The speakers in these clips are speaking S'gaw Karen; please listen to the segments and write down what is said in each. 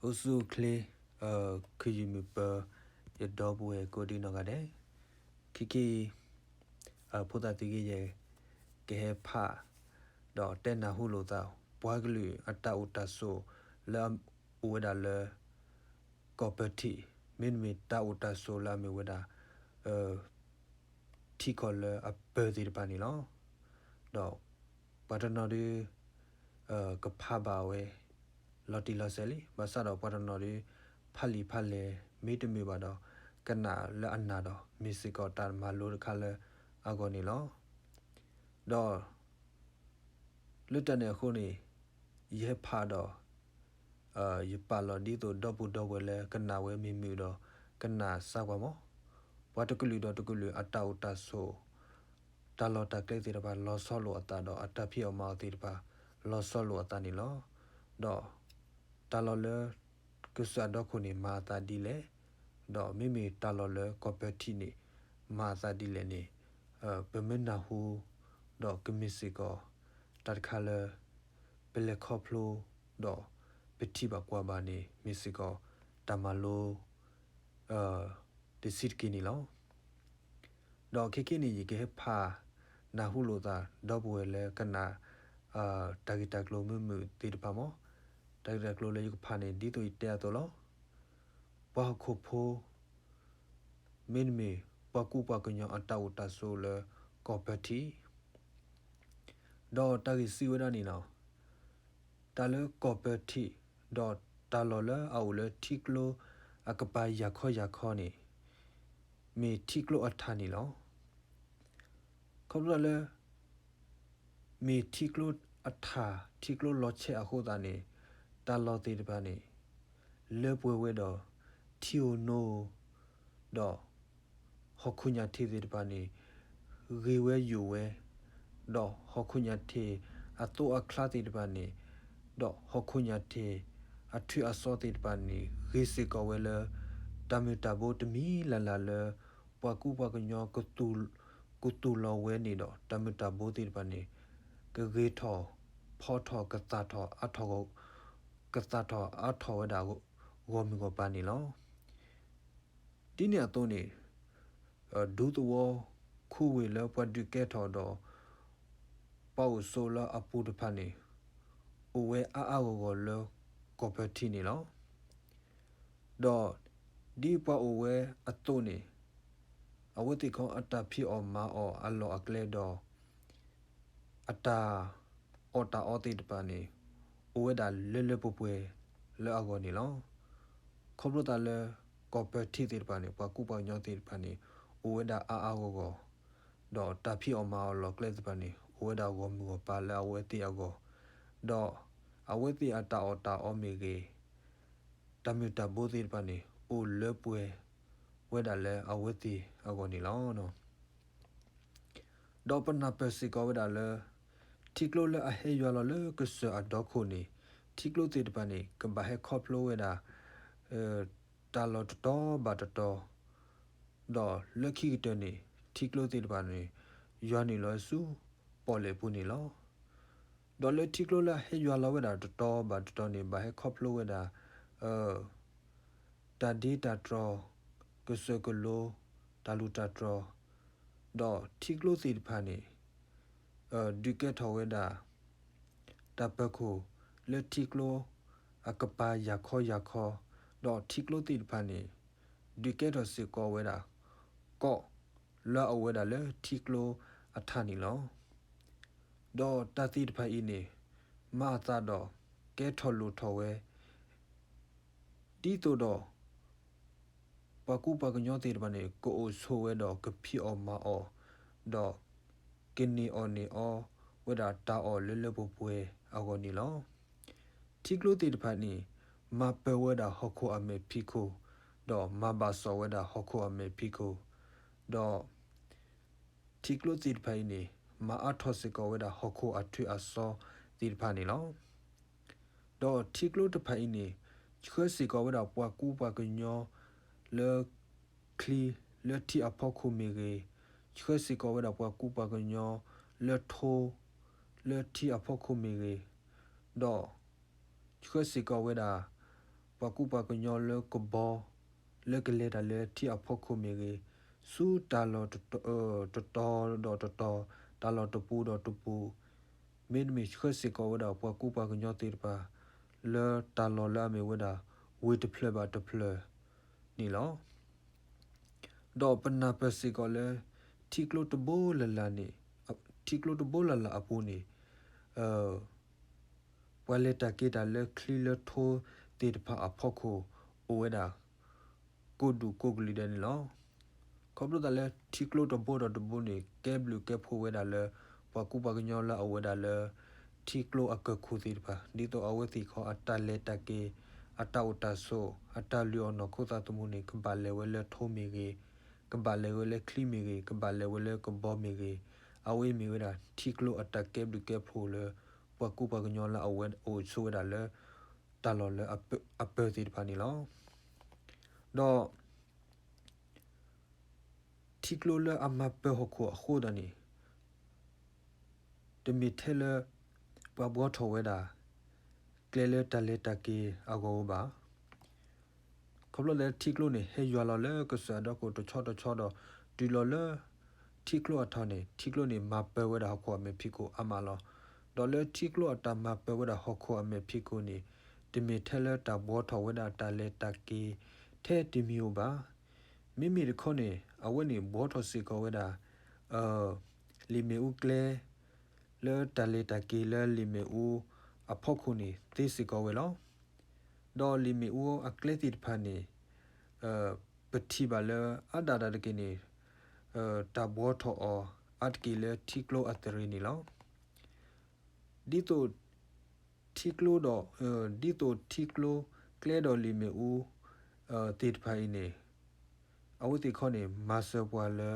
အိၣ်ဆူၣ်အိၣ်ချ့, ခယုၢ်မုၢ်ပၢၤ, ယဒီပုၢ်ဝဲၢ်ကိးဒံနီၢ်ဂၤဒဲး, ခဲကနံၣ်အံၤ ဖိသၣ်သုးဂ့ၢ်ယဲၢ် ကဟဲဖး ဒီးတဲနၢ်ဟူလိာ်သး ပှၤကလုာ်အတၢ်အိၣ်တၢ်ဆိးလၢအအိၣ်ဝဲဒၣ်လၢ ကီၢ်ပၢထံး, မ့တမ့ၢ်တၢ်အိၣ်တၢ်ဆိးလၢအမ့ၢ်ဝဲဒၣ် ထံကီၢ်လၢအပၢၤသ့ၣ်တဖၣ်န့ၣ်လီၤ. ဒီးပှၤတနီၤဒုး ကဖးဘၣ်ဝဲ လီၤတံၢ်လီၤဆဲးလံ, ဘၣ်ဆၣ်ဒီးပှၤတနီၤဒုး ဖးလံာ်ဖးလဲၢ် မ့တမ့ၢ်ဘၣ်ဒီး ကနၣ်လၢအနၢ်ဒီး မ့ၢ်စ့ၢ်ကီးတၢ်မၤလိတခါလၢအဂီၢ်န့ၣ်လီၤ. ဒီး လၢတၢ်န့ၣ်အဃိန့ၣ် ယဟဲဖးဒီး ယပာ်လီၤဒ်သိးဒီပုၢ်ဒီဝဲၢ်လၢကနၣ်ဝဲမ့ၢ်မုာ်ဒီး ကနၣ်စၢ်ကွၢ်မး, ပှၤတကလုာ်ဒီးတကလုာ်အတၢ်အိၣ်တၢ်ဆိး, တၢ်လီၢ်တၢ်ကျဲသ့ၣ်တဖၣ်လီၤဆီလိာ်အသးဒီး အတၢ်ဖံးအီၣ်မၤအီၣ်သ့ၣ်တဖၣ် လီၤဆီလိာ်အသးန့ၣ်လီၤ. ဒီး တၢ်လီၢ်လၢ ကစၢၢ်အဒီခိၣ်န့ၣ် မၤအသးဒ်လဲၣ်, ဒီးမ့မ့ၢ်တၢ်လီၢ်လၢကီၢ်ပၢထံးန့ၣ် မၤအသးဒ်လဲၣ်န့ၣ် ပမ့ၢ်နၢ်ဟူ ဒီးကမ့ၢ်စ့ၢ်ကီး တၢ်တခါလၢ ပလဲၤခီဖျိ ဒီးပထံၣ်ဘၣ်ကွၢ်ဘၣ်န့ၣ် မ့ၢ်စ့ၢ်ကီး တၢ်မၤလိ တဆံးတက့ၢ်န့ၣ်လီၤ. ဒီးခဲကနံၣ်အံၤ ယကဟဲဖး နၢ်ဟူလိာ်သး ဒီပုၢ်ဝဲၢ်လၢကနၣ် တၢ်ဂ့ၢ်တၢ်ကျိၤမုာ်မုာ်သ့ၣ်တဖၣ်မး, တၢ်ဂ့ၢ်တၢ်ကျိၤလၢယကဖးန့ၣ် ဒ်သိးယတဲအသိးလီၤ. ပှၤဟီၣ်ခိၣ်ဖိ မ့တမ့ၢ် ပှၤကူပှၤကညီအတၢ်အိၣ်တၢ်ဆိးလၢကီၢ်ပၢထံး ဒီးတၢ်ဂ့ၢ်စံးဝဲဒၣ်န့ၣ်လီၤ. တၢ်လၢကီၢ်ပၢထံး ဒီးတၢ်လီၢ်လၢအအိၣ်လၢထံကျိအကပၤယၤခီယၤခီန့ၣ် မ့ၢ်ထံကျိအထးန့ၣ်လီၤ. ခီဖျိလၢ မ့ၢ်ထံကျိအထး ထံကျိလီၤဆဲးအဃိသတးန့ၣ် တၢ်လီၢ်သ့ၣ်တဖၣ်န့ၣ် လၢပှဲၤဝဲဒီး ထံဧိၤနိဧိၤ ဒီး ဟီၣ်ခိၣ်ညၣ်ထံးသ့ၣ်တဖၣ်န့ၣ် ဂ့ၤဝဲယိာ်ဝဲ, ဒီးဟီၣ်ခိၣ်ညၣ်ထံးအသိအချါသ့ၣ်တဖၣ်န့ၣ်, ဒီးဟီၣ်ခိၣ်ညၣ်ထံးအထုးအစီသ့ၣ်တဖၣ်န့ၣ် ဂ့ၤစ့ၢ်ကီးဝဲလၢ တၢ်မုၢ်တၢ်ဘိတမံၤလၢ်လၢ်လၢ ပှၤကူပှၤကညီ ကသူၣ်လီၤဝဲန့ၣ်ဒီး တၢ်မုၢ်တၢ်ဘိသ့ၣ်တဖၣ်န့ၣ် ကဂ့ၤထီၣ်ဖီထီၣ် ကသၣ်ထီၣ်အါထီၣ် ကသၣ်ထီၣ်အါထီၣ်ဝဲဒၣ်ဂီၢ်မုၢ်ဂီၢ်ပၤန့ၣ်လီၤ. ဒ်န့ၣ်အသိးန့ၣ် ဒူသဝီခူဝ့ၢ်လၢပှၤဒုးကဲထီၣ်ဒီး ပှၤအိၣ်ဆိးလၢအပူၤတဖၣ်န့ၣ် အိၣ်ဝဲအါအါဂီၢ်ဂီၢ်လၢကီၢ်ပၢထံးန့ၣ်လီၤ. ဒီးဒ်ပှၤအိၣ်ဝဲအသိးန့ၣ် အဝဲသ့ၣ်ခီအတၢ်ဖံးအီၣ်မၤအီၣ်အလီၢ်အကျဲဒီး အတၢ်အီၣ်တၢ်အီသ့ၣ်တဖၣ်န့ၣ် အိၣ်ဝဲဒၣ်လၢလၢပှဲၤပှဲၤလၢအဂီၢ်န့ၣ်လီၤ. ခီဖျိသးလၢ ကီၢ်ပၢထံးသ့ၣ်တဖၣ်န့ၣ် ပှၤကူပှၤကညီသ့ၣ်တဖၣ်န့ၣ် အိၣ်ဝဲဒၣ်အါအါဂီၢ်ဂီၢ်, ဒီးတၢ်ဖံးအီၣ်မၤအီၣ်လီၢ်ကျဲသ့ၣ်တဖၣ်န့ၣ် အိၣ်ဝဲဒၣ်ဂီၢ်မုၢ်ဂီၢ်ပၤလၢအဝဲသ့ၣ်အဂီၢ်, ဒီးအဝဲသ့ၣ်အတၢ်အီၣ်တၢ်အီမ့ၢ်ဂ့ၤ တၢ်မုၢ်တၢ်ဘိသ့ၣ်တဖၣ်န့ၣ် အိၣ်လၢပှဲၤဝဲဒၣ်လၢအဝဲသ့ၣ်အဂီၢ်န့ၣ်လီၤ. ဒီးပနၢ်ပၢၢ်စ့ၢ်ကီးဝဲဒၣ်လၢ ထံကျိလၢအဟဲယွၤလီၤလၢကစၢၢ်အဒီခိၣ်န့ၣ် ထံကျိသ့ၣ်တဖၣ်န့ၣ် ကဘၣ်ဟဲခီဖျိဝဲဒၣ် တၢ်လီၢ်တတီၤဘၣ်တတီၤ, ဒီးလၢခံကတၢၢ်န့ၣ် ထံကျိသ့ၣ်တဖၣ်န့ၣ် ယွၤနုာ်လီၤဆူပီၣ်လဲၣ်ပူၤန့ၣ်လီၤ. ဒီးလၢထံကျိလၢအဟဲယွၤလီၤဝဲဒၣ်တတီၤဘၣ်တတီၤန့ၣ် ဘၣ်ဟဲခီဖျိဝဲဒၣ် တၢ်ဒ့တၢ်တြီၤ ကစၢၢ်ကလိ တၢ်လူၢ်တၢ်တြီၤ, ဒီးထံကျိသ့ၣ်တဖၣ်န့ၣ် ဒုးကဲထီၣ်ဝဲဒၣ် တၢ်ပၢၤခိၣ်လၢထံကျိ အကပၤယၤခီယၤခီ, ဒီးထံကျိသ့ၣ်တဖၣ်န့ၣ် ဒုးကဲထီၣ်စ့ၢ်ကီးဝဲဒၣ် ကီၢ်လၢအအိၣ်ဝဲဒၣ်လၢထံကျိအထးန့ၣ်လီၤ. ဒီးတၢ်သ့ၣ်တဖၣ်အံၤန့ၣ် မၤအသးဒီးကဲထီၣ်လိၣ်ထီၣ်ဝဲ ဒ်သိးဒီး ပှၤကူပှၤကညီသ့ၣ်တဖၣ်န့ၣ် ကအိၣ်ဆိးဝဲဒီးကဖံးအီၣ်မၤအီၣ်, ဒီးကန့ၢ်အီၣ်န့ၢ်အီဝဲဒၣ်တၢ်အီၣ်လၢလၢပှဲၤပှဲၤအဂီၢ်န့ၣ်လီၤ. ထံကျိသ့ၣ်တဖၣ်န့ၣ် မၤပၢၤဝဲဒၣ်ဟီၣ်ခိၣ်အမဲာ်ဖံးခိၣ်, ဒီးမၤဘၣ်စီၣ်ဝဲဒၣ်ဟီၣ်ခိၣ်အမဲာ်ဖံးခိၣ်, ဒီး ထံကျိသ့ၣ်တဖၣ်အံၤန့ၣ် မၤအါထီၣ်စ့ၢ်ကီးဝဲဒၣ်ဟီၣ်ခိၣ်အထုးအစီသ့ၣ်တဖၣ်န့ၣ်လီၤ. ဒီးထံကျိတဖၣ်အံၤန့ၣ် ဆှၢစ့ၢ်ကီးဝဲဒၣ်ပှၤကူပှၤကညီလၢ ချံလၢထံအဖီခိၣ်မ့ၢ်ဂ့ၤ, ဆှၢစ့ၢ်ကီးဝဲဒၣ်ပှၤကူပှၤကညီလၢထိ လၢထံအဖီခိၣ်မ့ၢ်ဂ့ၤ, ဒီး ဆှၢစ့ၢ်ကီးဝဲဒၣ် ပှၤကူပှၤကညီလၢကဘီ လၢကလဲၤတၢ်လၢထံအဖီခိၣ်မ့ၢ်ဂ့ၤ, ဆူတၢ်လီၢ်တတီၤဒီးတတီၤ, တၢ်လီၢ်တပူၤဒီးတပူၤ, မ့တမ့ၢ်ဆှၢစ့ၢ်ကီးဝဲဒၣ်ပှၤကူပှၤကညီသ့ၣ်တဖၣ် လၢတၢ်လီၢ်လၢအမ့ၢ်ဝဲဒၣ် ဝ့ၢ်တဖျၢၣ်ဘၣ်တဖျၢၣ်န့ၣ်လီၤ. ဒီးပနၢ်ပၢၢ်စ့ၢ်ကီးလၢ ထံကျိတဘိလၢ်လၢ်န့ၣ်, ထံကျိတဘိလၢ်လၢ်အပူၤန့ၣ်, ပှၤလဲၤတၢ်က့ၤတၢ်လၢချံလၢထိသ့ၣ်တဖၣ်အဖီခိၣ် အိၣ်ဝဲဒၣ် ကိးဒူၣ်ကိးကလုာ်ဒဲးန့ၣ်လီၤ. ခီဖျိသးလၢထံကျိတဘိဒီးတဘိန့ၣ် ကဲဘျုးကဲဖှိၣ်ဝဲဒၣ်လၢ ပှၤကူပှၤကညီလၢအအိၣ်ဝဲဒၣ်လၢ ထံကျိအကၢၢ်ခိၣ်သ့ၣ်တဖၣ် ဒ်သိးအဝဲသ့ၣ်ခီအတၢ်လဲၤတၢ်က့ၤ, အတၢ်အိၣ်တၢ်ဆိး, အတၢ်လုၢ်အီၣ်နီၢ်ခိသးသမူန့ၣ် ကဘၣ်လဲၤဝဲလၢထိမ့ၢ်ဂ့ၤ, ကဘၣ်လဲၤဝဲလၢချံမ့ၢ်ဂ့ၤ, ကဘၣ်လဲၤဝဲလၢကဘီမ့ၢ်ဂ့ၤ, အဝဲအံၤမ့ၢ်ဝဲဒၣ် ထံကျိအတၢ်ကဲဘျုးကဲဖှိၣ်လၢ ပှၤကူပှၤကညီလၢအဝဲအိၣ်ဆိးဝဲဒၣ်လၢ တၢ်လီၢ်လၢအပၢၢ်သ့ၣ်တဖၣ်န့ၣ်လီၤ. ဒီး ထံကျိလၢအမၤပၢၤဟီၣ်ခိၣ်အဃိသတးန့ၣ် တမ့ၢ်ထဲလၢ ပှၤဘှီထီၣ်ဝဲဒၣ် ကျဲလၢတၢ်လဲၤတၢ်က့ၤအဂီၢ်ဧိၤဘၣ်. ခီဖျိလၢထံကျိန့ၣ် ဟဲယွၤလီၤလၢကစၢၢ်အဒီခိၣ်တဆီတဆီဒီး တုၤလီၤလၢ ထံကျိအထီၣ်န့ၣ် ထံကျိန့ၣ် မၤပၢၤဝဲဒၣ်ဟီၣ်ခိၣ်အမဲာ်ဖံးခိၣ်အါမးလီၤ. ဒီးလၢထံကျိအတၢ်မၤပၢၤဝဲဒၣ်ဟီၣ်ခိၣ်အမဲာ်ဖံးခိၣ်န့ၣ် တမ့ၢ်ထဲလၢတၢ်ဘှီထီၣ်ဝဲဒၣ်တၢ်လဲၤတၢ်က့ၤ ထဲတမံၤဧိၤဘၣ်. မ့မ့ၢ်တခီန့ၣ် အဝဲန့ၣ်ဘှီထီၣ်စ့ၢ်ကီးဝဲဒၣ် လံာ်မ့ၣ်အူကျဲ လၢတၢ်လဲၤတၢ်က့ၤလၢလံာ်မ့ၣ်အူအဖီခိၣ်န့ၣ် သ့စ့ၢ်ကီးဝဲလီၤ. ဒီးလံာ်မ့ၣ်အူအကျဲသ့ၣ်တဖၣ်န့ၣ် ပထံၣ်ဘၣ်လၢအါဒၣ်တၢ်တက့ၢ်န့ၣ် တၢ်ဘှီထီၣ်အီၤအါတက့ၢ်လၢထံကျိအသရ့ၤန့ၣ်လီၤ. ဒ်သိး ထံကျိဒီး ဒ်သိးထံကျိ ကျဲဒီးလံာ်မ့ၣ်အူ သ့ၣ်တဖၣ်အံၤန့ၣ် အဝဲသ့ၣ်ခီန့ၣ် မၤစၢၤပှၤလၢ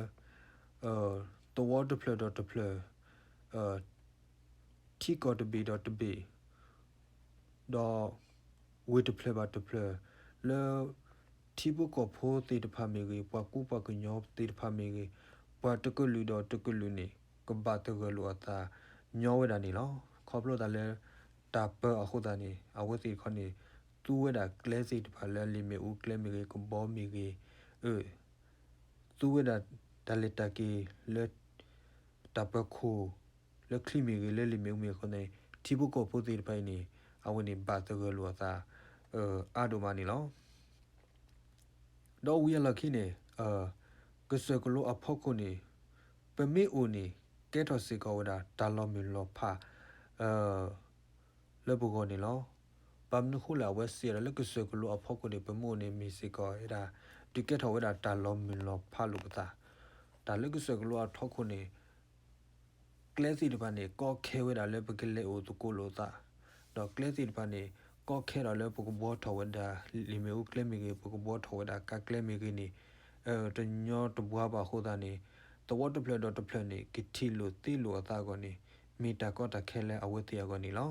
သဝီတဖျၢၣ်ဒီးတဖျၢၣ် ထံကီၢ်တဘ့ၣ်ဒီးတဘ့ၣ် ဒီး ဝ့ၢ်တဖျၢၣ်ဘၣ်တဖျၢၣ် လၢ ထံဖိကီၢ်ဖိသ့ၣ်တဖၣ်မ့ၢ်ဂ့ၤ, ပှၤကူပှၤကညီသ့ၣ်တဖၣ်မ့ၢ်ဂ့ၤ, ပှၤတကလုာ်ဒီးတကလုာ်န့ၣ် ကဘၣ်သဂၢၢ်လိာ်အသးညီဝဲဒၣ်န့ၣ်လီၤ. ခီဖျိသးလၢ တၢ်ပၢအဃိသတးန့ၣ် အဝဲသ့ၣ်တခီန့ၣ် သူဝဲဒၣ်ကျဲသ့ၣ်တဖၣ်လၢလံာ်မ့ၣ်အူကျဲမ့ၢ်ဂ့ၤ, ကဘီမ့ၢ်ဂ့ၤ, အ သူဝဲဒၣ်တၢ်လဲၤတၢ်က့ၤလၢ တၢ်ပၢၤခိၣ် လၢချံမ့ၢ်ဂ့ၤ, လၢလံာ်မ့ၣ်အူမ့ၢ်အဃိန့ၣ် ထံဖိကီၢ်ဖိသ့ၣ်တဖၣ်အံၤန့ၣ် အဝဲန့ၣ်ဘၣ်သဂၢၢ်လိာ်အသး အါဒိၣ်မးန့ၣ်လီၤ. ဒီးဝံၤအလီၢ်ခံန့ၣ် ကစၢၢ်ကလိအဖီခိၣ်န့ၣ် ပမ့ၢ်အိၣ်န့ၣ် ကဲထီၣ်စ့ၢ်ကီးဝဲဒၣ်တၢ်လီၤမုၢ်လီၤဖး လၢပဂီၢ်န့ၣ်လီၤ. ဘၣ်မနုၤအဃိလဲၣ် အဝဲစံးဝဲဒၣ်လၢကစၢၢ်ကလိအဖီခိၣ်န့ၣ် ပမ့ၢ်အိၣ်န့ၣ်မ့ၢ်စ့ၢ်ကီးဝဲဒၣ် ဒုးကဲထီၣ်ဝဲဒၣ်တၢ်လီၤမုၢ်လီၤဖးလိာ်ပသး တၢ်လၢကစၢၢ်ကလိအဖီခိၣ်န့ၣ် ကျဲသ့ၣ်တဖၣ်န့ၣ် ကီခဲဝဲဒၣ်လၢပကလဲၤအိၣ်သကိးလိာ်သး, ဒီးကျဲသ့ၣ်တဖၣ်န့ၣ် ကီခဲဒီးလၢပကဘှီထီၣ်ဝဲဒၣ် လံာ်မ့ၣ်အူကျဲမ့ၢ်ဂ့ၤ, ပကဘှီထီၣ်ဝဲဒၣ်ကါကျဲမ့ၢ်ဂ့ၤန့ၣ် တညီတဘှါဘၣ်အဃိသတးန့ၣ် သဝီတဖျၢၣ်ဒီးတဖျၢၣ်န့ၣ် ကထံၣ်လိာ်သ့လိာ်အသးအဂီၢ်န့ၣ် မ့ၢ်တၢ်ကီတၢ်ခဲလၢအဝဲသ့ၣ်အဂီၢ်န့ၣ်လီၤ.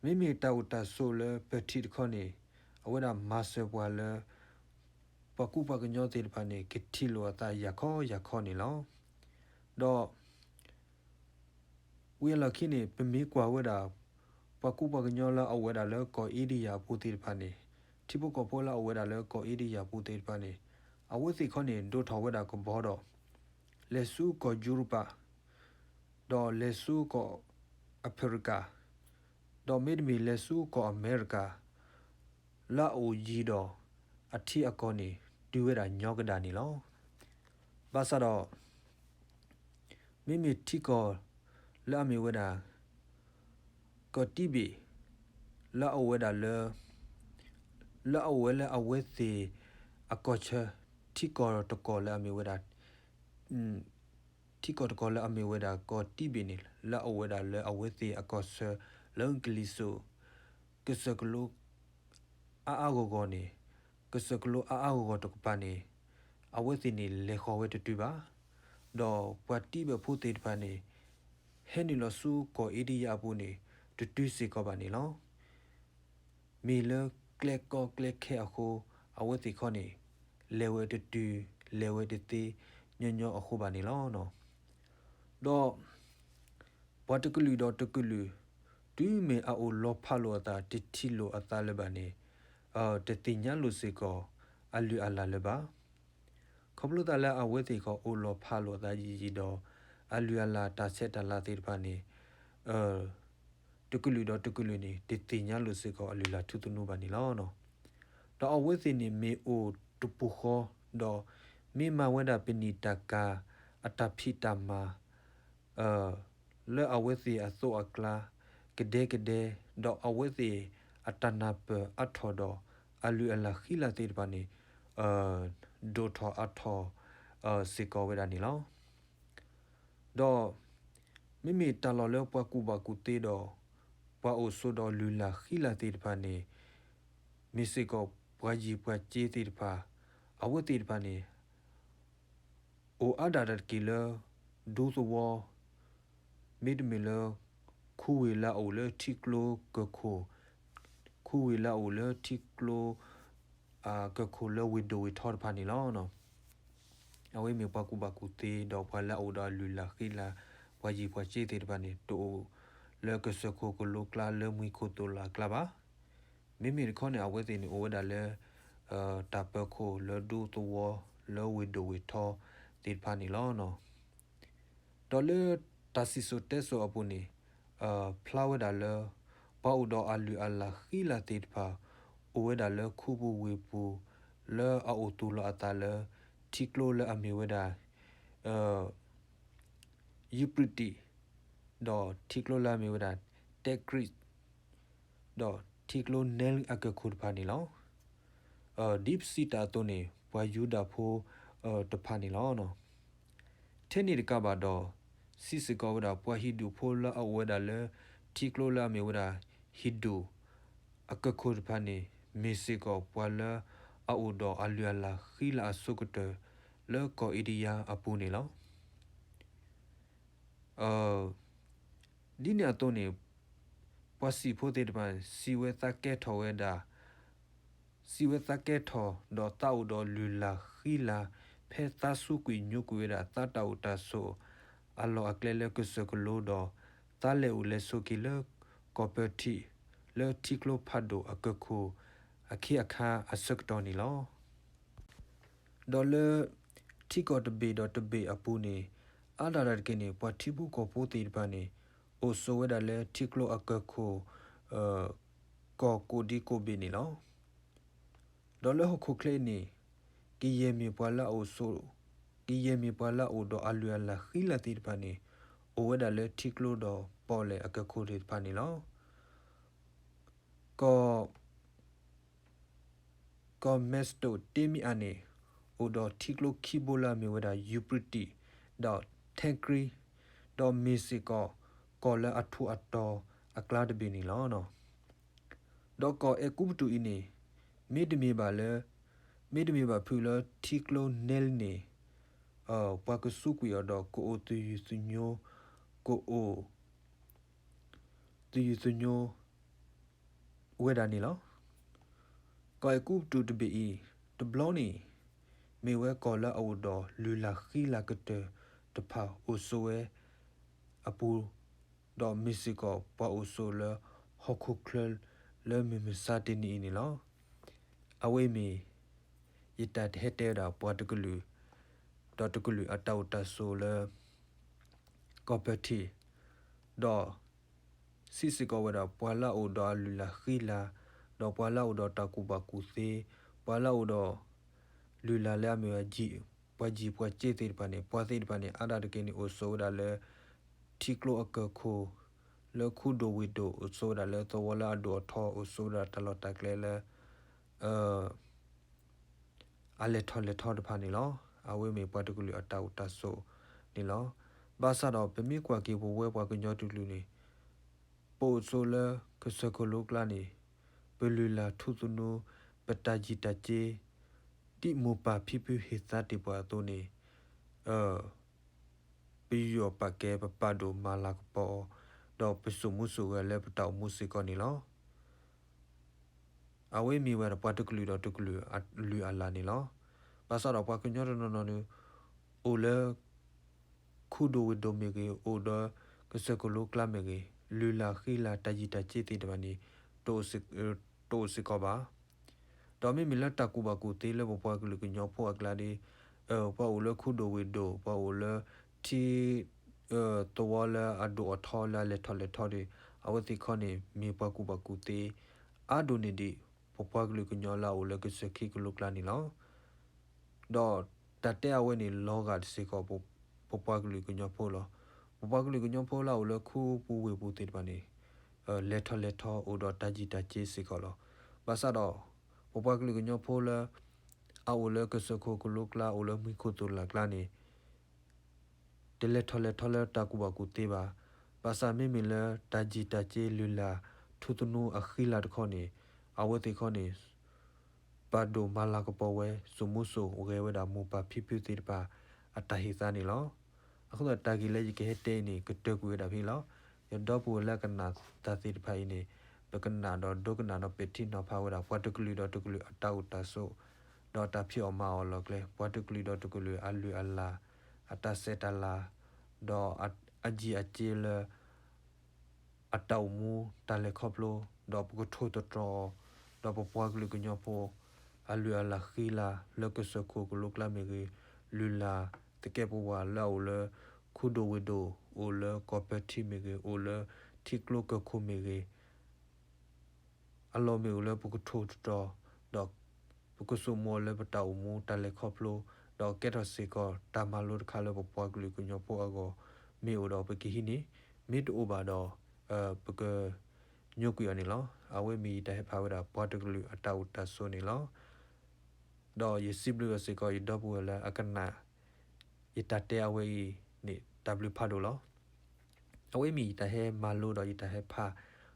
မ့မ့ၢ်တၢ်အိၣ်တၢ်ဆိးလၢပထံၣ်တခီန့ၣ် အဝဲဒၣ်မၤစၢၤပှၤလၢ ပှၤကူပှၤကညီသ့ၣ်တဖၣ်န့ၣ် ကထံၣ်လိာ်အသးယၤခီယၤခီန့ၣ်လီၤ. ဒီး ဝံၤအလီၢ်ခံန့ၣ် ပမ့ၢ်ကွၢ်ဝဲဒၣ် ပှၤကူပှၤကညီလၢအအိၣ်ဝဲဒၣ်လၢကီၢ်အ့ဒံယၤအပူၤသ့ၣ်တဖၣ်န့ၣ်, ထံဖိကီၢ်ဖိလၢအအိၣ်ဝဲဒၣ်လၢကီၢ်အ့ဒံယၤအပူၤသ့ၣ်တဖၣ်န့ၣ်, အဝဲသ့ၣ်ခီန့ၣ် ဒိးထီၣ်ဝဲဒၣ်ကဘီဒီး လဲၤဆူကီၢ်ယူရပၤ, ဒီးလဲၤဆူကီၢ်အဖရံကၤ, ဒီးမ့တမ့ၢ်လဲၤဆူကီၢ်အမဲရကၤ လၢအအိၣ်ယံၤဒီး အထံအကီၢ်န့ၣ် တုၤဝဲဒၣ်ညီကဒၣ်န့ၣ်လီၤ. ဘၣ်ဆၣ်ဒီး မ့မ့ၢ်ထံကီၢ်လၢအမ့ၢ်ဝဲဒၣ် ကီၢ်တံဘ့ၣ် လၢအအိၣ်ဝဲဒၣ်လၢ လၢအအိၣ်ဝဲလၢအဝဲသ့ၣ်အကီၢ်ဆၢ ထံကီၢ်တကီၢ်လၢအမ့ၢ်ဝဲဒၣ် ထံကီၢ်တကီၢ်လၢအမ့ၢ်ဝဲဒၣ်ကီၢ်တံဘ့ၣ်န့ၣ် လၢအအိၣ်ဝဲဒၣ်လၢအဝဲသ့ၣ်အကီၢ်ဆၢ လၢကလံၤစိး ကစၢၢ်ကလိ အါအါဂီၢ်ဂီၢ်န့ၣ် ကစၢၢ်ကလိအါအါဂီၢ်ဂီၢ်တကပၤန့ၣ် အဝဲသ့ၣ်န့ၣ်လဲၤဃီၤဝဲတတုၤဘၣ်. ဒီးပှၤတံဘၢၣ်ဖိသ့ၣ်တဖၣ်န့ၣ် ဟဲနုာ်လီၤဆူကီၢ်အ့ဒံယၤအပူၤန့ၣ် တတုၤစ့ၢ်ကီးဘၣ်န့ၣ်လီၤ. မ့ၢ်လၢကျဲကီကျဲခဲအဃိ အဝဲသ့ၣ်ခီန့ၣ် လဲၤဝဲတတုၤ လဲၤဝဲတသ့ ညီညီအဃိဘၣ်န့ၣ်လီၤ. ဒီး ပှၤတကလုာ်ဒီးတကလုာ် တုၤမ့ၢ်အအိၣ်လီၤဖးလိာ်အသး တထံၣ်လိာ်အသးလၢၤဘၣ်န့ၣ် တသ့ၣ်ညါလိာ်စ့ၢ်ကီး အလုၢ်အလၢ်လၢၤဘၣ်. ခီဖျိသးလၢအဝဲသ့ၣ်ကီးအိၣ်လီၤဖးလိာ်အသးယံာ်ယံာ်ဒီး အလုၢ်အလၢ်တၢ်ဆဲးတၢ်လၤသ့ၣ်တဖၣ်န့ၣ် တကလုာ်ဒီးတကလုာ်န့ၣ် တသ့ၣ်ညါလိာ်စ့ၢ်ကီးအလုၢ်အလၢ်ထူသနူဘၣ်န့ၣ်လီၤ. ဒီးအဝဲသ့ၣ်န့ၣ်မ့ၢ်အိၣ်တပူၤဃီ ဒီးမ့ၢ်မၤဝဲဒၣ်ပနံာ်တၢ်ကၤ အတၢ်ဖံးတၢ်မၤ လၢအဝဲသ့ၣ်အသိးအကျါ ကဒဲကဒဲ ဒီးအဝဲသ့ၣ်အတၢ်နၢ်ပၢၢ်အါထီၣ်ဒီး အလုၢ်အလၢ်ဃံလၤသ့ၣ်တဖၣ်န့ၣ် ဒိၣ်ထီၣ်အါထီၣ်စ့ၢ်ကီးဝဲဒၣ်န့ၣ်လီၤ. ဒီး မ့မ့ၢ်တၢ်လီၢ်လၢပှၤကူၣ်ဘၣ်ကူၣ်သ့ဒီး ပှၤအိၣ်ဆိးဒီးလုၢ်လၢ်ဃံလၤသ့ၣ်တဖၣ်န့ၣ် မ့ၢ်စ့ၢ်ကီးပှၤယံၤပှၤစ့သ့ၣ်တဖၣ် အဝဲသ့ၣ်တဖၣ်န့ၣ် အိၣ်အါဒၣ်တၢ်တက့ၢ်လၢ ဒူသဝီ မ့တမ့ၢ်လၢ ခူဝ့ၢ်လၢအအိၣ်လၢထံကျိကၢၢ်ခိၣ်, ခူဝ့ၢ်လၢအအိၣ်လၢထံကျိ ကၢၢ်ခိၣ်လၢဝ့ၢ်ဒိၣ်ဝ့ၢ်ထီတဖၣ်န့ၣ်လီၤ. အဝဲမ့ၢ်ပှၤကူၣ်ဘၣ်ကူၣ်သ့ဒီးပှၤလၢအအိၣ်ဒီးအလုၢ်လၢ်ဃံလၤ ပှၤယံၤပှၤစ့သ့ၣ်တဖၣ်န့ၣ် တအိၣ်လၢကစၢၢ်ခိၣ်ကလိကျါလၢမှံခိၣ်သိၣ်လၢ်ကျါဘၣ်. မ့မ့ၢ်တခီန့ၣ် အဝဲသ့ၣ်န့ၣ်အိၣ်ဝဲဒၣ်လၢ တၢ်ပၢၤခိၣ်လၢဒူသဝီ လၢဝ့ၢ်ဒိၣ်ဝ့ၢ်ထီသ့ၣ်တဖၣ်န့ၣ်လီၤ. ဒီးလၢတၢ်စံၣ်စိၤတဲစိၤအပူၤန့ၣ် ဖျါဝဲဒၣ်လၢ ပှၤအိၣ်ဒီးအလုၢ်အလၢ်ဃံလၤသ့ၣ်တဖၣ် အိၣ်ဝဲဒၣ်လၢခူပူၤဝ့ၢ်ပူၤ လၢအအိၣ်သူၣ်လီၤအသးလၢ ထံကျိလၢအမ့ၢ်ဝဲဒၣ် ယူပြံတံး, ဒီးထံကျိလၢအမ့ၢ်ဝဲဒၣ် တဲကြံး, ဒီးထံကျိနဲလ်အကၢၢ်ခိၣ်တဖၣ်န့ၣ်လီၤ. ဒ်ပစံးတၢ်အသိးန့ၣ် ပှၤယူဒၤဖိတဖၣ်န့ၣ်လီၤ. ထဲန့ၣ်တကးဘၣ်ဒီး စံးစ့ၢ်ကီးဝဲဒၣ် ပှၤဟံၣ်ဒူၣ်ဖိလၢအအိၣ်ဝဲဒၣ်လၢ ထံကျိလၢအမ့ၢ်ဝဲဒၣ် ဟံၣ်ဒူၣ် အကၢၢ်ခိၣ်တဖၣ်န့ၣ် မ့ၢ်စ့ၢ်ကီးပှၤလၢအအိၣ်ဒီးအလုၢ်အလၢ်ဃံလၤအဆိကတၢၢ် လၢကီၢ်အ့ဒံယါအပူၤန့ၣ်လီၤ. ဒ်န့ၣ်အသိးန့ၣ် ပှၤစံၣ်ဖိသ့ၣ်တဖၣ် စံးဝဲသးကဲထီၣ်ဝဲဒၣ် စံးဝဲသးကဲထီၣ်ဒီးသးအိၣ်ဒီးလုၢ်လၢ်ဃံလၤ ဖဲသးစူးကွံာ်ညိကွံာ်ဝဲဒၣ်သးတၢ်အိၣ်တၢ်ဆိး အလီၢ်အကျဲလၢကစၢၢ်ကလိဒီး သးလဲၤအိၣ်လဲၤဆိးက့ၤလၢကီၢ်ပၢထံး လၢထံကျိဖးဒိၣ်အကၢၢ်ခိၣ် အခ့အခါအဆၢကတီၢ်န့ၣ်လီၤ. ဒီးလၢထံကီၢ်တဘ့ၣ်ဒီးတဘ့ၣ်အပူၤန့ၣ် အါဒၣ်တၢ်တက့ၢ်န့ၣ် ပှၤထံဖိကီၢ်ဖိသ့ၣ်တဖၣ်န့ၣ် အိၣ်ဆိးဝဲဒၣ်လၢထံကျိအကၢၢ်ခိၣ် ကီၢ်ကိးဒံကိးဘ့ၣ်န့ၣ်လီၤ. ဒီးလၢဟီၣ်ခိၣ်ချၢအံၤန့ၣ် ကယဲၢ်မ့ၢ်ပှၤလၢအအိၣ်ဆိး ကယဲၢ်မ့ၢ်ပှၤလၢအအိၣ်ဒီးအလုၢ်အလၢ်ဃံလၤသ့ၣ်တဖၣ်န့ၣ် အိၣ်ဝဲဒၣ်လၢထံကျိဒီးပီၣ်လဲၣ်အကၢၢ်ခိၣ်သ့ၣ်တဖၣ်န့ၣ်လီၤ. ကီၢ် ကီၢ်မ့းစတိၣ်တ့မ့အၤန့ၣ် အိၣ်ဒီးထံကျိခံဘိလၢအမ့ၢ်ဝဲဒၣ် ယူပြံတံး ဒီး ထဲကြံး ဒီးမ့ၢ်စ့ၢ်ကီး ကီၢ်လၢအထူးအတီၤအကျါတဘ့ၣ်န့ၣ်လီၤ. ဒီးကီၢ်အဲၤကူပတူးအံၤန့ၣ် မ့တမ့ၢ်ဘၣ်လၢ မ့တမ့ၢ်ဘၣ်ဖုးလၢထံကျိနဲလ်န့ၣ် ပှၤကစူးကွံာ်အီၤဒီးကအိၣ်သယုၢ်သညိ ကအိၣ် သယုၢ်သညိ ဝဲဒၣ်န့ၣ်လီၤ. ကီၢ်အဲၤကူပတူးတဘ့ၣ်အံၤ တဘျီန့ၣ် မ့ၢ်ဝဲကီၢ်လၢအအိၣ်ဒီးလုၢ်လၢ်ဃံလၤကတၢၢ်တဖၣ်အိၣ်ဆိးဝဲအပူၤ ဒီးမ့ၢ်စ့ၢ်ကီးပှၤအိၣ်ဆိးလၢဟီၣ်ခိၣ်ချၢလၢမုၢ်မဆါတနံၤအံၤန့ၣ်လီၤ. အဝဲအံၤမ့ၢ် ယတၢ်တဟဲတဲဝဲဒၣ်ပှၤတကလုာ် ဒီးတကလုာ်အတၢ်အိၣ်တၢ်ဆိးလၢ ကီၢ်ပၢၢ်ထံး ဒီး စံးစ့ၢ်ကီးဝဲဒၣ် ပှၤလၢအအိၣ်ဒီးအလုၢ်လၢ်ဃံလၤ ဒီးပှၤလၢအအိၣ်ဒီးတၢ်ကူၣ်ဘၣ်ကူၣ်သ့ ပှၤလၢအအိၣ်ဒီး လုၢ်လၢ်လၢအမ့ၢ်ဝဲ ပှၤယံၤပှၤစ့သ့ၣ်တဖၣ်န့ၣ် ပှၤသ့ၣ်တဖၣ်န့ၣ် အါဒၣ်တက့ၢ်န့ၣ် အိၣ်ဆိးဝဲဒၣ်လၢ ထံကျိအကၢၢ်ခိၣ် လၢခူဒိၣ်ဝ့ၢ်ဒိၣ် အိၣ်ဆိးဝဲဒၣ်လၢသဝီလၢအဒိၣ်အထီ အိၣ်ဆိးဝဲဒၣ်တၢ်လီၢ်တၢ်ကျဲလၢ အလဲၤထီၣ်လဲၤထီတဖၣ်န့ၣ်လီၤ. အဝဲမ့ၢ်ပှၤတကလုာ်အတၢ်အိၣ်တၢ်ဆိးန့ၣ်လီၤ. ဘၣ်ဆၣ်ဒီးပမ့ၢ်ကွၢ်က့ၤပဝဲပှၤကညီတကလုာ်န့ၣ် ပအိၣ်ဆိးလၢကစၢၢ်ခိၣ်လိကျါန့ၣ် ပလုၢ်လၢ်ထူသနူ ပတၢ်ယံၤတၢ်စ့ ဒ်မိၢ်ပၢ်ဖံဖုဟ့ၣ်သါတ့ၢ်ပှၤအသိးန့ၣ် ပယူးယီၣ်ပာ်ကဲ ပပာ်ဒိၣ်မၤလၤကပီၤအီၤ ဒီးပစိာ်မူစိာ်ဂဲၤလၢပတၢ်အိၣ်မူစ့ၢ်ကီးန့ၣ်လီၤ. အဝဲမ့ၢ်ဝဲဒၣ်ပှၤတကလုာ်ဒီးတကလုာ်အလုၢ်အလၢ်န့ၣ်လီၤ. ဘၣ်ဆၣ်ဒီးပှၤကညီတနီၤနီၤန့ၣ် အိၣ်လၢ ခူဒိၣ်ဝ့ၢ်ဒိၣ်မ့ၢ်ဂ့ၤ အိၣ်ဒီးကစၢၢ်ခိၣ်လိကျါမ့ၢ်ဂ့ၤ လုၢ်လၢ်ဃံလၤတၢ်ယံၤတၢ်စ့သ့ၣ်တဖၣ်န့ၣ် တအိၣ်စ့ၢ်ကီးဘၣ်. ဒီးမ့မ့ၢ်လၢတၢ်ကူၣ်ဘၣ်ကူၣ်သ့လၢပပှၤကလုာ်ကညီဖိအကျါဒီး ပှၤအိၣ်လၢခူဒိၣ်ဝ့ၢ်ဒိၣ် ပှၤအိၣ်လၢထံ သဝီလၢအဒိၣ်အထီလၢအလဲၤထီၣ်လဲၤထီဒီး အဝဲသ့ၣ်ခီန့ၣ် မ့ၢ်ပှၤကူၣ်ဘၣ်ကူၣ်သ့ အါဒိၣ်န့ၢ်ဒံး ပပှၤကလုာ်ကညီလၢအအိၣ်လၢကစၢၢ်ခ့ကလိကျါန့ၣ်လီၤ. ဒီးတၢ်တဲအဝဲန့ၣ်လီၤဂာ်စ့ၢ်ကီး ပပှၤကလုာ်ကညီဖိလီၤ. ပပှၤကလုာ်ကညီဖိလၢအအိၣ်လၢခူပူၤဝ့ၢ်ပူၤသ့ၣ်တဖၣ်န့ၣ် လဲၤထီၣ်လဲၤထီအိၣ်ဒီးတၢ်ယံာ်တၢ်က့စ့ၢ်ကီးလီၤ. ဘၣ်ဆၣ်ဒီး ပပှၤကလုာ်ကညီဖိလၢ အအိၣ်လၢကစၢၢ်ခိၣ်ကလိကျါ အိၣ်လၢမူခိၣ်သိၣ်လာ်ကျါန့ၣ် တလဲၤထီၣ်လဲၤထီလၢတၢ်ကူၣ်ဘၣ်ကူၣ်သ့ဘၣ်. ဘၣ်ဆၣ်မ့မ့ၢ်လၢတၢ်ယံာ်တၢ်က့လုၢ်လၢ် ထူသနူအဃံလၤတခီန့ၣ် အဝဲသ့ၣ်ခီန့ၣ် ပာ်ဒိၣ်မၤလၤကပီၤဝဲ စိာ်မူစိာ်ဂဲၤဝဲဒၣ်မိၢ်ပၢ်ဖံဖုသ့ၣ်တဖၣ် အတၢ်ဟ့ၣ်သါန့ၣ်လီၤ. အဃိသတးတၢ်ဂ့ၢ်လၢယကဟဲတဲအံၤန့ၣ် ကတၢၢ်ကွံာ်ဝဲဒၣ်ဖဲအံၤလီၤ. ယဒီပုၢ်ဝဲၢ်လၢအကနၣ်တၢ်သ့ၣ်တဖၣ်အံၤန့ၣ် ပကနၣ်ဒီးဒိကနၣ်ဒီးပဲာ်ထံနီၤဖးဝဲဒၣ် ပှၤတကလုာ်ဒီးတကလုာ်အတၢ်အိၣ်တၢ်ဆိး ဒီးအတၢ်ဖံးအီၣ်မၤအီၣ်လီၤကျဲ, ပှၤတကလုာ်ဒီးတကလုာ်အလုၢ်အလၢ် အတၢ်ဆဲးတၢ်လၤ ဒီးအယံာ်အက့လၢ အတၢ်အိၣ်မူတၢ်လဲၤခီဖျိ ဒီးပကထိၣ်သတြီၤအီၤ, ဒီးပပှၤကလုာ်ကညီဖိ အလုၢ်အလၢ်ဃံလၤလၢကစၢၢ်ခိၣ်ကလိကျါမ့ၢ်ဂ့ၤ, လုၢ်လၢ်သကဲးပဝးလၢအအိၣ်လၢ ခူဒိၣ်ဝ့ၢ်ဒိၣ်, အိၣ်လၢကီၢ်ပၢထံမ့ၢ်ဂ့ၤ, အိၣ်လၢထံကျိကၢၢ်ခိၣ်မ့ၢ်ဂ့ၤ, အလီၢ်မ့ၢ်အိၣ်လၢပကထိၣ်သတြီၤ, ဒီးပကစိာ်မူအီၤလၢပတၢ်အိၣ်မူတၢ်လဲၤခီဖျိ, ဒီးကဲထီၣ်စ့ၢ်ကီးတၢ်မၤလိတခါလၢပပှၤကလုာ်ကညီဖိအဂီၢ် မ့ၢ်အိၣ်ဒီးပကဟံးန့ၢ်, မ့ၢ်တအိၣ်ဘၣ်ဒီး ပကညိကွံာ်အီၤန့ၣ်လီၤ. အဝဲမ့ၢ်ယတၢ်ဟဲဖးဝဲဒၣ်ပှၤတကလုာ်အတၢ်အိၣ်တၢ်ဆိးန့ၣ်လီၤ. ဒီးယစံးဘျုးအီၤစ့ၢ်ကီး ယဒီပုၢ်ဝဲၢ်လၢအကနၣ် ယတၢ်တဲအဝဲအံၤန့ၣ် တၢ်ဘျုးဖးဒိၣ်လီၤ. အဝဲမ့ၢ်ယတၢ်ဟဲမၤလိဒီးယတၢ်ဟဲဖး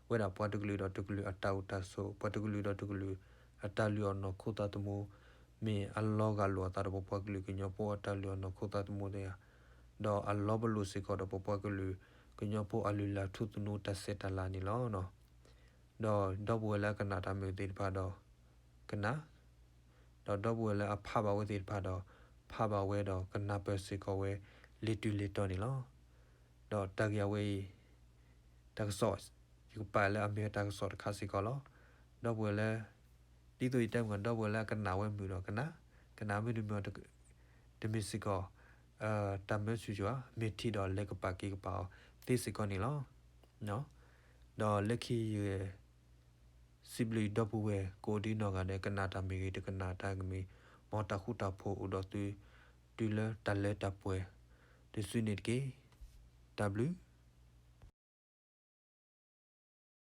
ဝဲဒၣ်ပှၤတကလုာ်ဒီးတကလုာ်အတၢ်အိၣ်တၢ်ဆိး, ပှၤတကလုာ်ဒီးတကလုာ်အတၢ်လုၢ်အီၣ်နီၢ်ခိသးသမူ, မ့ၢ်အလီၤဂာ်လိာ်အသးဒီးပပှၤကလုာ်ကညီဖိအတၢ်လုၢ်အီၣ်နီၢ်ခိသးသမူတယၤ, ဒီးအလီၤပလိာ်စ့ၢ်ကီးဒီးပပှၤကလုာ်ကညီဖိအလုၢ်အလၢ်ထူသနူတၢ်ဆဲးတၢ်လၤန့ၣ်လီၤ. ဒီးဒီပုၢ်ဝဲၢ်လၢအကနၣ်တၢ်မုာ်သ့ၣ်တဖၣ်ဒီး ကနၣ်, ဒီးဒီပုၢ်ဝဲၢ်လၢအဖးဘၣ်ဝဲသ့ၣ်တဖၣ်ဒီး ဖးဘၣ်ဝဲဒီးကနၢ်ပၢၢ်စ့ၢ်ကီးဝဲ လ့ၤတုၤလ့ၤတီၤန့ၣ်လီၤ. ဒီးတၢ်ဂ့ၢ်အဝဲအံၤ တၢ်ကစီၣ် ယကပာ်လၢအမ့ၢ်တၢ်ကစီၣ်တခါစ့ၢ်ကီးလီၤ. ဒီပုၢ်ဝဲၢ်လၢ ဒ်သိးယတဲမုၢ်ဂီၤ ဒီပုၢ်ဝဲၢ်လၢအကနၣ်ဝဲမုာ်ဒီးကနၣ်, ကနၣ်မ့ၢ်တမုာ် တမ့ၢ်စ့ၢ်ကီး တၢ်မၢဆူၣ်ယွၤ မ့ၢ်ထံၣ်ဒီးလဲၤကပာ်က့ၤကပာ်အီၤသ့စ့ၢ်ကီးန့ၣ်လီၤ. ဒီးလၢခံယ စံးဘျုးဒီပုၢ်ဝဲၢ်ကိးဒံနီၢ်ဂၤဒဲး ကနၣ်တၢ်မ့ၢ်ဂ့ၤ တကနၣ်တၢ်ကမ့ၢ် မ်တၢ်ဃူတၢ်ဖိးအိၣ်ဒီးသု တုၤလၢတၢ်လၢတၢ်ပှဲၤ တစုန့ၣ်တက့ၢ်. တၢ်ဘျုး